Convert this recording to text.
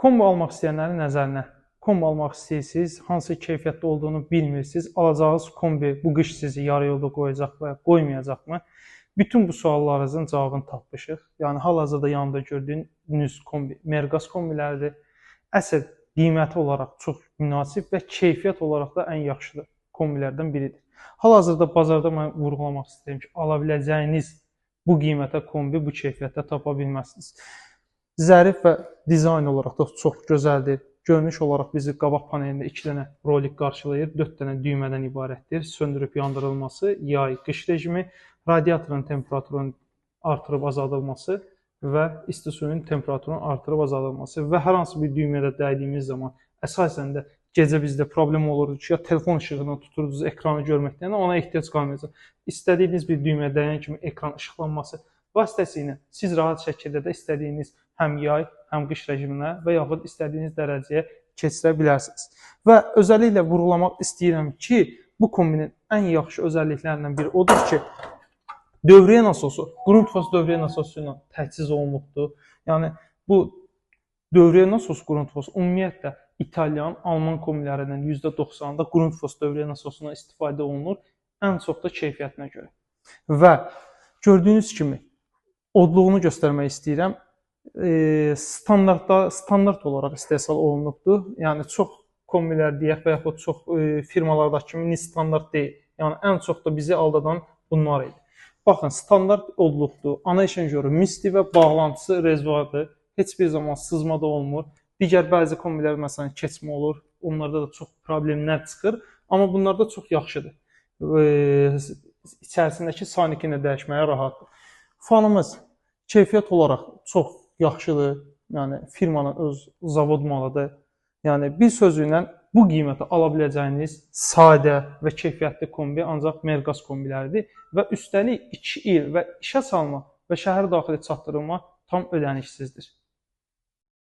Kombi almaq istəyənlərin nəzərinə, kombi almaq istəyirsiniz, hansı keyfiyyətdə olduğunu bilmirsiniz, alacağınız kombi bu qış sizi yarı yolda qoyacaq və qoymayacaqmı? Bütün bu suallarınızın cavabını tapmışıq. Yəni hal-hazırda yanında gördüyünüz kombi Mergas kombiləridir. Əsl qiyməti olaraq çox münasib və keyfiyyət olaraq da ən yaxşı kombilərdən biridir. Hal-hazırda bazarda mən vurğulamaq istəyirəm ki, ala biləcəyiniz bu qiymətə kombi bu keyfiyyətdə tapa bilməzsiniz. Zərif və dizayn olaraq da çox gözəldir. Görünüş olaraq bizi qabaq panelində 2 dənə rolik qarşılayır, 4 dənə düymədən ibarətdir. Söndürüb yandırılması, yay, qış rejimi, radiatorun temperaturunun artırıb azaldılması və isti suyun temperaturunun artırıb azaldılması və hər hansı bir düymədə dəydiyimiz zaman əsasən də gecə bizdə problem olurdu ki, ya telefon işığını tuturdunuz ekranı görməkdən, ona ehtiyac qalmayacaq. İstədiyiniz bir düyməyə dəyən kimi ekran işıqlanması vasitəsilə siz rahat şəkildə də istədiyiniz həm yay, həm qış rejiminə və yaxud istədiyiniz dərəcəyə keçirə bilərsiniz. Və özəlliklə vurğulamaq istəyirəm ki, bu kombinin ən yaxşı özəlliklərindən biri odur ki, dövriyyə nasosu, Grundfos dövriyyə nasosu ilə təchiz olunubdur. Yəni bu dövriyyə nasosu Grundfos ümumiyyətlə İtalyan, Alman kombilərindən %90-da Grundfos dövriyyə nasosundan istifadə olunur, ən çox da keyfiyyətinə görə. Və gördüyünüz kimi odluğunu göstərmək istəyirəm. Standart olaraq istehsal olunubdur. Yəni çox kombilər deyək və yaxud çox firmalardakı kimi standart deyil. Yəni ən çox da bizi aldadan bunlar idi. Baxın, standart odluqdur. Ana eşanjörü misli və bağlantısı rezvadır. Heç bir zaman sızma da olmur. Digər bəzi kombilər məsələn keçmə olur. Onlarda da çox problemlər çıxır. Amma bunlarda çox yaxşıdır. İçərisindəki sanikini dəyişməyə rahatdır. Fanımız keyfiyyət olaraq çox yaxşıdır. Yəni firmanın öz zavod malıdır. Yəni bir sözü ilə bu qiymətə ala biləcəyiniz sadə və keyfiyyətli kombi ancaq Mergas kombiləridir və üstəlik 2 il və işə salma və şəhər daxili çatdırılma tam ödənişsizdir.